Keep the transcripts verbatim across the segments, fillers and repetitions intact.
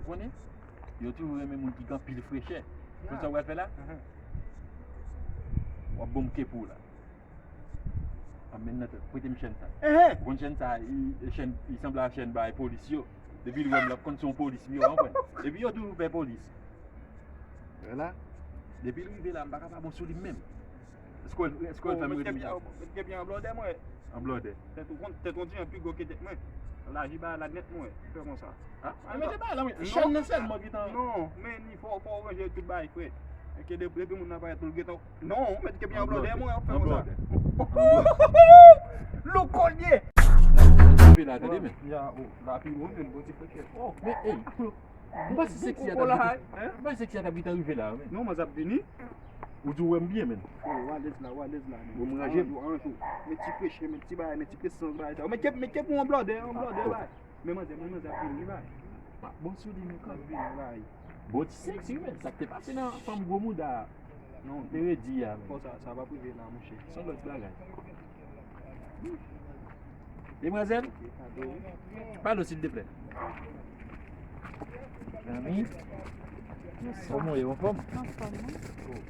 Ou konnen? Yo toujou renmen moun ki gen anpil frechè. Ou konn sa w pral fè la? Aham. W ap ban m ke pou w la. Anmenn nan tèt, prete m chèn sa. Ehe. Ou konn chèn sa, li, li chèn, li sanble a chèn bay polis yo. Depi l wè m, l ap konn se yon polis m ye, w konprann? Epi yo toujou pè polis. Vwala. Depi l rive la, m pa ka pa bon sou li menm. Èske w, èske w fè m rete m sa? Met ke pye an blòdè mwen. An blòdè. Tèt ou kont, tèt ou di an pi gwo ke tèt mwen. Laji ba la nèt mwen. Fè konsa. Ah, ah, mete ba la, wi. Chèn nan sèlman ki tan. Non, men ni fò, fò w ranje tout bagay, frè. Enke de-, depi moun nan parèt pou l gentan. Non, mete ke pye an blòdè mwen, fè konsa. Louko l ye. Rive la, tande, men. Ya, oh, la pi bon, men bon ti frè. Oh, men, ey. M panse seksi a t ap gentan, m panse seksi a t ap gentan rive la, men. Non, manzè ap vini. Ou di w wè m byen, men. Oh, w alèz la, w alèz la, men. Bon, m ranje m. Anjou, anjou. Men ti peche, men ti bagay, men ti presyon bagay sa. Men ke, men ke pou yon blòdè, yon blòdè, bagay. Men manzè, men manzè ap vini, bagay. M ap bon sou li, men kanmenm. Ap vini, bagay. Bon ti seksi, men. Sa k te pase nan fanm gwo mouda a. Non. Te redi a, men. Fò sa, sa p ap rive la, monchè. Se yon lòt bagay. Demwazèl, pale w, silteplè. Zanmi, kòman w ye, anfòm? Anfòm, wi. Oh.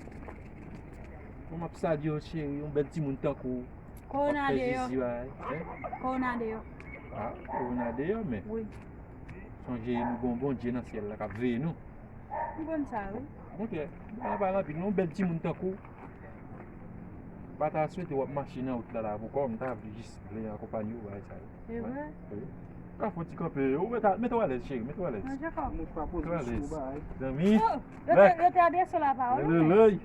Bon, m ap salye w, cheri, yon bèl timoun tankou w. Kowona deyò. Kowona deyò. Ah, kowona deyò, men. Wi. Sonje, nou gon Bondye nan syèl la k ap veye nou. M konn sa, wi. Okontrè, bagay pa anpil, non, bèl timoun tankou w. M pa ta swete w ap mache nan wout la, la, pou kò w, m ta vle jis vle akonpanye w, bagay sa yo. E vre? Wi. Ka fè w ti kanpe, ou mete, mete w alèz, cheri, mete w alèz. Manje kò. Mete w alèz. Zanmi. Oh, yo te, yo te adrese w lapawòl, wi. Leleley.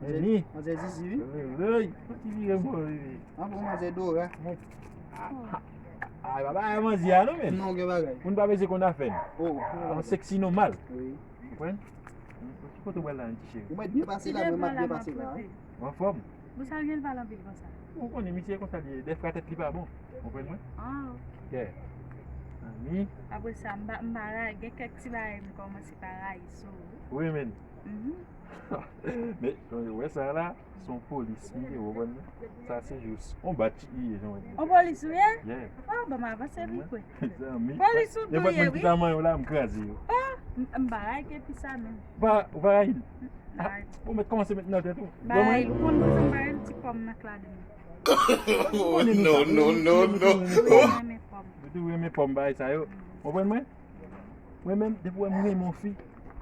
Vini. Manzè Zizi, wi. Leleley. Fò ti vire bò, wi. An bon, manzè Dora. Ay, pa bagay manzè a non, men. Non, gen bagay. Moun pa bezwen konn afè n. Oh. An seksi nòmal. Wi. Konprann? Ki kote w pral la, ti cheri? Ou mèt byen pase la, mwen m ap byen pase la, wi. Ou anfòm? Bon, sa l gen l pale anpil konsa? Ou konnen misye konsa li ye, dèfwa tèt li pa bon. Konprann mwen? Ah, ok. Yeah. Zanmi. Apre sa, m pa, m pa rayi, gen kèk ti bagay m kòmanse pa rayi sou ou. Wi, men. Mhm. Men, jan w wè sa la, se yon polis m ye, ou konprann mwen? Sa se jis yon bat li ye, jan w wè. Yon polis ou ye? Yeah. Oh, bon, m avanse pi pre. Zanmi. Polis ou tou ye, wi. Nenpòt moun ki ta manyen w la, m kraze yo. Oh, m, m pa rayi ke pi sa menm. Ou pa, ou pa rayi l? Ah, ou mèt kòmanse met nan tèt ou. Ba, ou konn pou sa m pa renmen ti pòm nan k ladan. Non, non, non, non. Wi, m renmen pòm. Ou tou renmen pòm, bagay sa yo. Konprann mwen? Mwen menm, depi w wè m renmen yon fi,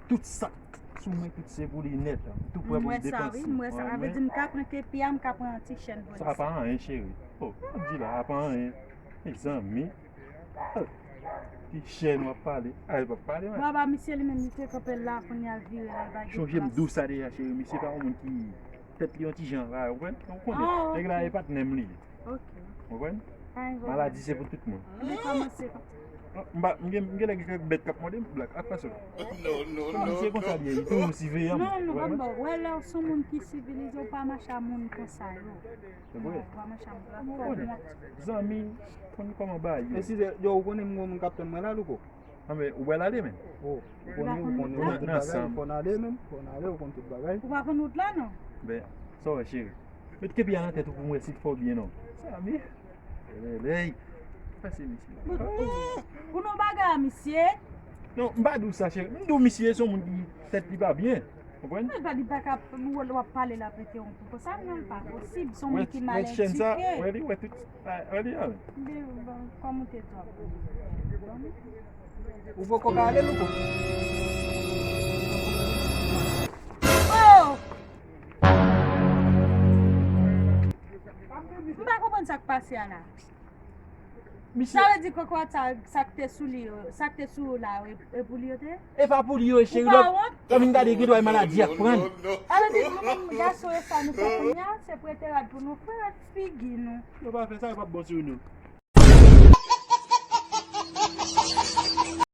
tout sa k sou mwen, tout se pou li nèt. M tou prè pou m depanse. M wè sa, wi, m wè sa. Sa vle di m ka pran kepi a, m ka pran ti chèn pou li. Sa pa anyen, cheri. Oh, sa w ap di la, sa pa anyen. Mezanmi. Ti chèn w ap pale. Ay, pa pale, man. Baba, misye li menm, li te kanpe la, kounye a l vire la, li pa gen plas. Chonje m di w sa deja, cheri. Misye pa yon moun ki tèt li yon ti jan, la, ou konprann? Ou konnen. Ah, ok. Nèg la, e patnè m li ye. Ok. Ou konprann? Maladi se pou tout moun. Ebyen, kòmanse konsa. M pa, m gen, m gen lè gen kèk bèt k ap mòde m, blak, ak fason. Non, non, non, misye konsa li ye, li toujou siveyan m. Non, non, pa m ba w. Wè, lè w se yon moun ki sivilize, w pa mache a moun konsa yo. Se vre. Zanmi, konn kòman bagay yo. E si se, yo, ou konnen m gon moun k ap tann mwen la, Louko? Anben, ou pral ale, men. Oh, ou konnen, ou konnen tout bagay, fò n ale, men. Fò n ale, ou konn tout bagay. Ou pa konn wout la, non? Ben, sa w wè, cheri? Met kepi a nan tèt ou pou m wè si l fè w byen, non. Zanmi. Leley. Pase, mesye. Pou nou bagay a misye? Non, m pa di w sa, cheri. M di w misye se yon moun ki tèt li pa byen. Konprann? Mwen pa di pa ka, w, w ap pale l ap rete yon kou konsa, non, l pa posib. Se yon moun ki mal edike. Wè, wè chèn sa, wè li, wè tout, wè li a. Kòman w te di w ap pale? Ou poko ka ale, Louko? Oh! M pa konprann sa k pase a la. Misye. Sa vle di kokorat sa, sa k te sou li yo, sa k te sou yo la, e, e pou li yo te? E pa pou li yo, cheri, lòt. Ou pa wont? Lè w vin gade, gen dwa e maladi a k pran l. Sa vle di nou menm gason e sa nou fè kounye a, se prete rad pou nou fè rad figi nou. Yo pa fè sa, yo p ap bon sou nou.